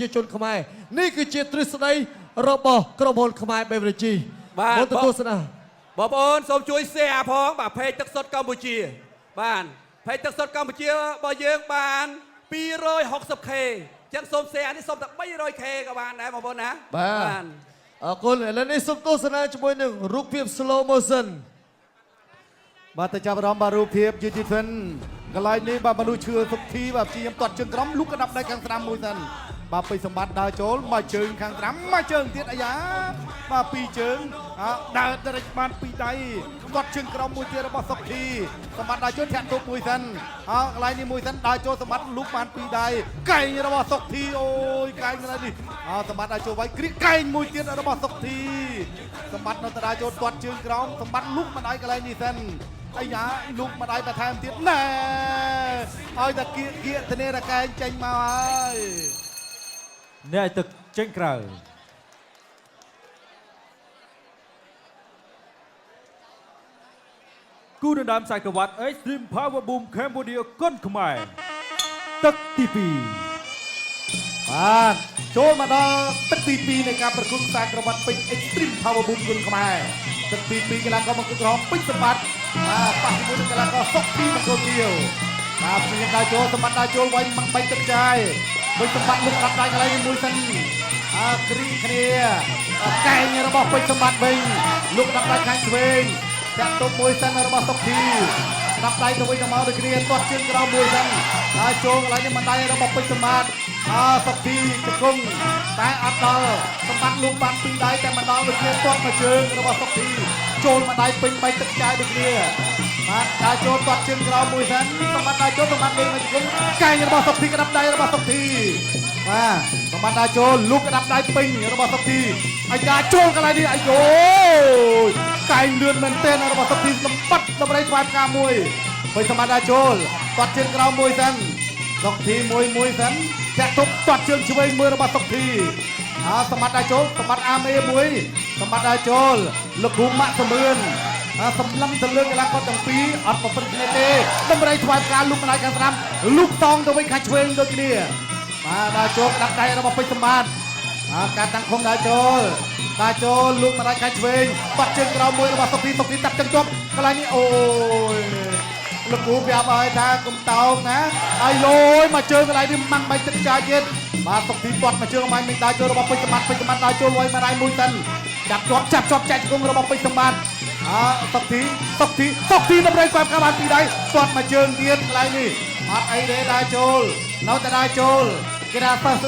ជាជនខ្មែរនេះគឺជាទ្រឹស្ដីរបស់ក្រុមហ៊ុនខ្មែរ Beverage បាទ មកទទួលស្នា បងប្អូនសូមជួយ share ផងបាទ page ទឹកសុទ្ធកម្ពុជា បាទ page ទឹកសុទ្ធកម្ពុជារបស់យើងបាន 260K អញ្ចឹងសូម share នេះសូមតែ 300K ក៏បានដែរបងប្អូនណា បាទអរគុណឥឡូវនេះសូមទស្សនាជាមួយនឹងរូបភាព slow motion បាទទៅចាប់អារម្មណ៍បាទរូបភាពយឺតយឺតសិនកន្លែងនេះបាទមនុស្សឈឿសុកធីបាទព្យាយាមទាត់ជើងក្រោមលូកកណ្ដាប់ដៃខាងស្ដាំមួយសិនបាទពេជ្រសម្បត្តិដើរចូលមកជើងខាងស្ដាំមកជើងទៀតអាយ៉ាបាទពីរជើងអើដើរដរិចបានពីរដៃទាត់ជើងក្រោមមួយទៀតរបស់សុកធីសម្បត្តិដើរចូលធាក់ទប់មួយសិនអើកន្លែងនេះមួយសិនដើរចូលសម្បត្តិលូកបានពីរដៃកែងរបស់សុកធីអូយកែងកន្លែងនេះអើសម្បត្តិដើរចូលໄວគ្រីកែងមួយទៀតរបស់សុកធីសម្បត្តិនៅតែដើរចូលទាត់ជើងក្រោមសម្បត្តិលូកម្ដាយកន្លែងនេះសិន អាយ៉ាលូកម្ដាយបន្ថែមទៀតណែឲ្យតែគៀកគៀកធានារកែងចេញមកហើយ អ្នកឲ្យទឹកចេញក្រៅគូដណ្ដើមខ្សែក្រវ៉ាត់ Extreme Power Boom Cambodia គុនខ្មែរទឹកទី2 បាទចូលមកដល់ទឹកទី2នៃការប្រកួតខ្សែក្រវ៉ាត់ពេជ្រ Extreme Power Boom គុនខ្មែរទឹកទី2កីឡាករមកគុណក្រហមពេជ្រសម្បត្តិបាទប៉ះជាមួយនឹងកីឡាករសុកទីមង្គលទាវបាទព្យាយាមដើរចូលសម្បត្តិដើរចូលវាយម៉ាំងបីទឹកចាយពេជ្រសម្បត្តិលុកកាត់ដៃកន្លែងនេះមួយសិនអើគ្រីគ្នាកែងរបស់ពេជ្រសម្បត្តិវិញលុកដាប់ដៃខាងឆ្វេងចាក់ទប់មួយសិនរបស់សុកធីដាប់ដៃទៅវិញទៅមកដូចគ្នាទាត់ជើងក្រោមមួយសិនហើយចូលកន្លែងនេះមិនដៃរបស់ពេជ្រសម្បត្តិអើសុកធីជង្គង់តែអត់ដល់សម្បត្តិលូកបានពីរដៃតែមិនដល់ដូចគ្នាទាត់មកជើងរបស់សុកធីចូលមកដៃពេញបីទឹកចាយដូចគ្នាបាទដើរចូលទាត់ជើងក្រោមមួយសិនសម្បត្តិដើរចូលសម្បត្តិលេងមកជង្គង់កែងរបស់សុកធីក្តាប់ដៃរបស់សុកធីបាទសម្បត្តិដើរចូលលូកក្តាប់ដៃពេញរបស់សុកធីអាយ៉ាចូលកន្លែងនេះអាយូយកែងលឿនមែនទែនរបស់សុកធីសម្បត្តិដំរីស្វាយផ្កាមួយពេញសម្បត្តិដើរចូលទាត់ជើងក្រោមមួយសិនសុកធីមួយមួយសិនចាក់ទប់ទាត់ជើងឆ្វេងមួយរបស់សុកធីអើសម្បត្តិដើរចូលសម្បត្តិអាមេមួយសម្បត្តិដើរចូលលោកគ្រូម៉ាក់សមឿន អាសម្លឹងទៅលើកីឡាករទាំងពីរអត់ប្រព្រឹត្តគ្នាទេតម្រៃថ្វាយផ្កាលូកម្ដាយខាងស្ដាំលូកតងទៅវិញខាងឆ្វេងដូចគ្នាបាទដល់ចូលក្តាប់ដៃរបស់ពេជ្រសម្បត្តិអាការតាំងឃុំដល់ចូលដល់ចូលលូកម្ដាយខាងឆ្វេងបាត់ជើងក្រោមមួយរបស់សុកធីសុកធីតាប់ជើងជាប់កន្លែងនេះអូយលោកគ្រូប្រាប់ឲ្យថាកុំតោងណាអាយយមកជើងកន្លែងនេះម៉ាំងបាច់ទឹកចាយទៀតបាទសុកធីពាត់មកជើងអំបញ្ញមិនដល់ចូលរបស់ពេជ្រសម្បត្តិពេជ្រសម្បត្តិដល់ចូលវាយម្ដាយមួយសិនចាប់ជាប់ចាប់ជាប់ចែកជង្គង់របស់ពេជ្រសម្បត្តិ អើសុកធីសុកធីសុកធីតម្រៃគាត់កាបានពីដៃគាត់មកជើងទៀតកន្លែងនេះអត់អីទេដើរចូលនៅតែដើរចូលគេថាសិស្ស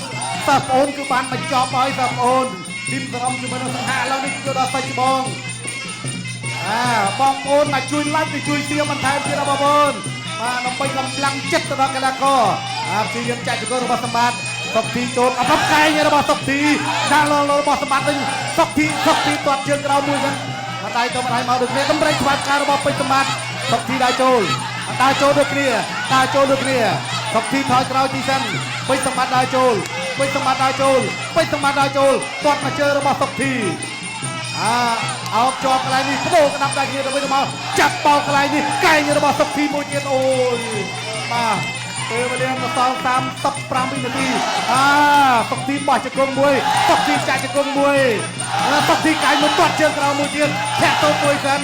សិស្សប្អូនគឺបានបញ្ចប់ហើយសិស្សប្អូនធីមសរំជាមួយនឹងសង្ហាឥឡូវនេះគឺដល់សាច់ច្បងអាបងប្អូនមកជួយ like ទៅជួយសៀមបន្ថែមទៀតណាបងប្អូនបាទដើម្បីកម្លាំងចិត្តទៅដល់កីឡាករអាព្យាយាមចាក់ជង្គង់របស់សម្បត្តិសុកធីចូលអបកែងរបស់សុកធីដាក់លរបស់សម្បត្តិវិញសុកធីសុកធីទាត់ជើងក្រោមមួយហ្នឹង ម្ដាយទៅម្ដាយមកដូចគ្នាតម្រៃស្វាត់ការរបស់ពេជ្រសម្បត្តិសុកធីដើរចូលដើរចូលដូចគ្នាដើរចូលដូចគ្នាសុកធីថយក្រោយទីសិនពេជ្រសម្បត្តិដើរចូលពេជ្រសម្បត្តិដើរចូលពេជ្រសម្បត្តិដើរចូលទាត់មកជើងរបស់សុកធីអាអោបជាប់កន្លែងនេះបដូរក្តាប់ដៃគ្នាទៅវិញទៅមកចាប់បោកកន្លែងនេះកែងរបស់សុកធីមួយទៀតអូយបាទពេលវេលាមកសល់35វិនាទីអាសុកធីបោះជង្គង់មួយសុកធីចាក់ជង្គង់មួយសុកធីកាយមួយទាត់ជើងក្រោមមួយទៀតធាក់តូបមួយសិន។